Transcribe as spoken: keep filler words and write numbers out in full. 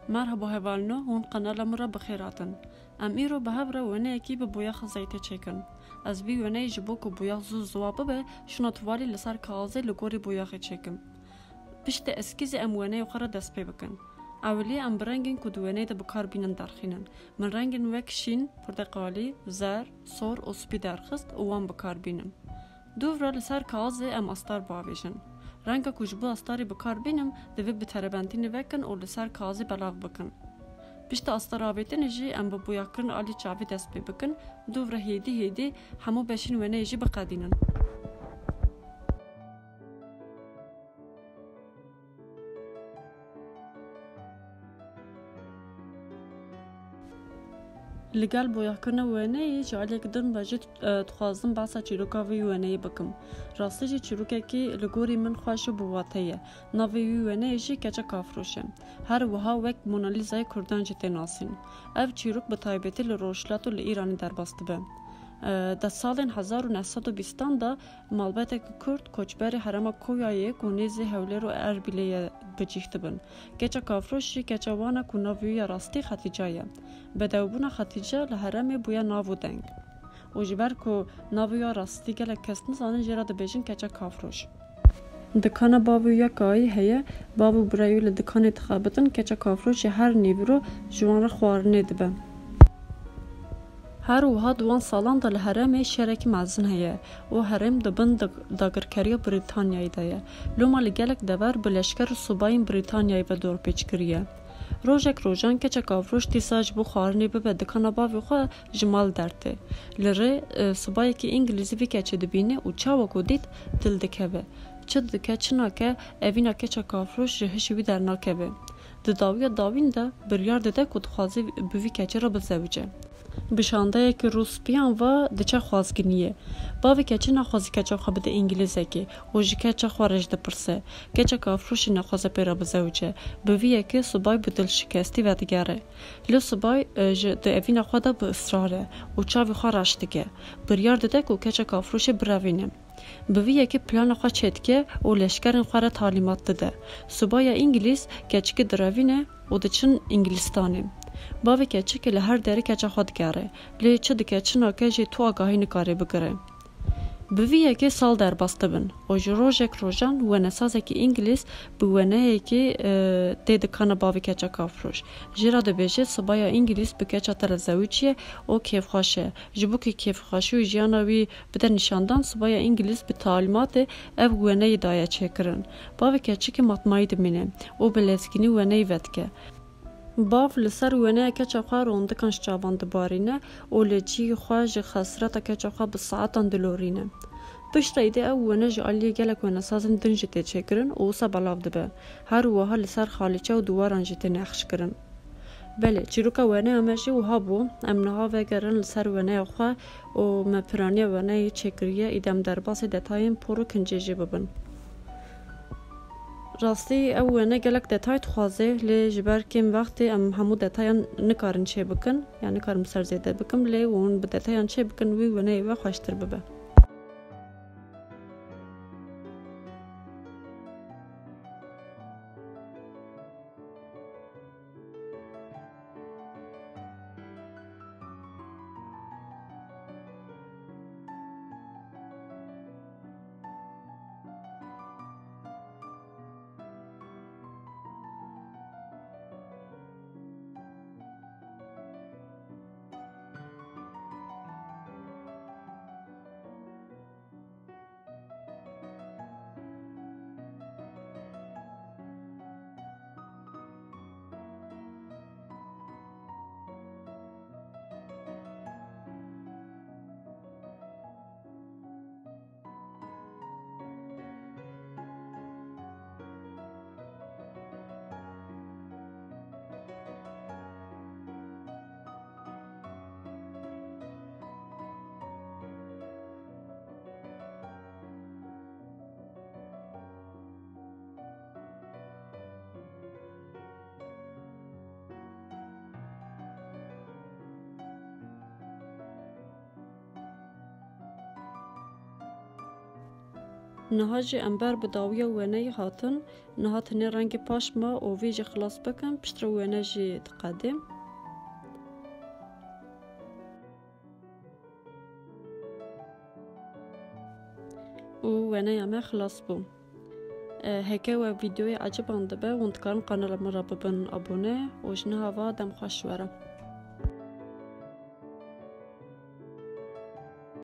Merhaba hevalino, hûn qenala min re bi xêr hatin. Em îro bi hev re wêneyekî bi boyaxa zeytê çêkin. Ez vî wêneyê ji bo ku boyax zû ziwa bibe, şûna tuvalî li ser kaxizê li gorî boyaxê çêkim. Piştî eskîzê em wêneyê xwe re dest pê bikin. Ewilî em bi rengên ku di wêneyê de bi kar bînin derxînin. Min rengên wek şîn, porteqalî, zer, sor û spî derxist û wan bi kar bînim. Dûv re li ser kaxizê em astar biavêjin. Renga ku ji bo astarê bi kar bînim, divê bi terebentînê vekin û li ser kaxizê belav bikin. Piştî astar avêtinê jî em bi boyaxkirin alî çavî dest pê bikin, dûv re hêdî hêdî hemû beşên wêneyê jî biqedînin. Li gel boyaxkirina wêneyê ji aliyek din ve jî, e, dixwazim behsa çîroka vî wêneyê bikim. Rastî jî çîrokekî li gorî min xweş û bi wate ye. Navê wî wêneyê jî Keça Kafroş e. Her wiha wek Mona Lîzayê Kurdan jî tê nasîn. Ev çîrok bi taybetî li Rojhilat û li Îranê derbas dibe. E, di salên hezar û neh sed û bîstan de malbateke Kurd koçberê herêma Koyayê ku nêzî Hewlêr û Erbîlê ye bi cih dibin. Keça Kafroş jî keça wan e ku navê wî ya rastî Xetîca ye. Bedewbûna Xetîce li herêmê bûye nav û deng. Û ji ber ku navê wî ya rastî gelek kes nizanin, jê re dibêjin Keça Kafroş. Dikana bavê wî ya kayî heye, bav û birayê wî li dikanê dixebitin, Keça Kafroş jî her nîvro ji wan re xwarinê dibe. Her wiha di wan salan de li herêmê şerekî mezin heye û herêm di bin dag-, dagirkeriya Brîtanyayê de ye. Loma li gelek dever bi leşker û subayên Brîtanyayê ve dorpêç kiriye. Rojek rojan Keça Kafroş dîsa ji bo xwarinê bibe dikana bavê xwe ji mal dertê. Li rê, e, subayekî Îngilîzî vî keçê dibîne û çawa ku dît, dil dikeve. Çi dike, çi nake, evîna Keça Kafroş ji hişê wî dernakeve. Di dawiya dawîn de biryar dide ku dixwaze bi vî keçê re bizewice. Bi şandeyeke rû spiyan ve diçe xwazkiniyê. Bavê keçê naxwazî keça xwe bide Îngilîzekê û ji keça xwe re jî dipirse. Keça Kafroş jî naxwaze pê re bizewice. Bi vî yekê subay bi dilşikestî vedigere. Lê subay, e, ji di evîna xwe de bi israr e û çavê xwe reş dike. Biryar dide ku Keça Kafroşê birevîne. Bi vî yekê plana xwe çêdike û leşkerên xwe re talîmat dide. Subaya Îngilîz keçikê direvîne û diçin Îngilîstanê. Bavê keçikê li her derê keça xwe digere, lê çi dike çi nake jî tu agahî nikare bigire. Bi vî yekê sal derbas dibin û ji rojek rojan wenesazekî Îngilîz bi weneyekê, e, tê dikana bavê keça Kafroş. Jê re dibêje, subaya Îngilîz bi keça te re zewiciye û kêfxweş e. Ji bo ku kêfxweşî û jiyana wî bide nîşandan, subaya Îngilîz bi talîmatê ev weneyî daye çêkirin. Bavê keçikê matmayî dimîne û bi lezgînî weneyî vedike. Bav li ser weneya keça xwe rondikan ji çavan dibarîne û li cihê xwe ji xesreta keça xwe bi saetan dilorîne. Piştre îdî ew wene ji aliyê gelek wenesazên din jî tê çêkirin û wisa belav dibe. Her wiha li ser xalîçe û diwaran jî tê nexşkirin. Belê, çîroka weneya me jî wiha bû. Em niha vegerin li ser weneya xwe û me piraniya weneyê çêkiriye, îdî em derbasî detayên por û kincê jî bibin. Rastî ew wene gelek detay dixwaze, lê ji ber kêm wextê em hemû detayan nikarin çêbikin, yan nikarim ser zêde bikim, lê hûn bi detayan çêbikin, wî weneyê we xweştir bibe. Niha jî em ber bi dawiya wêneyê hatin. Niha tenê rengê paş ma û vî jî xilas bikim, piştre wêne jî diqedê. Û wêneya me xilas bû. E, heke we vîdeoyê eciban dibe, hûn dikarin kanala min re bibin abone û ji niha ve dem xweş were.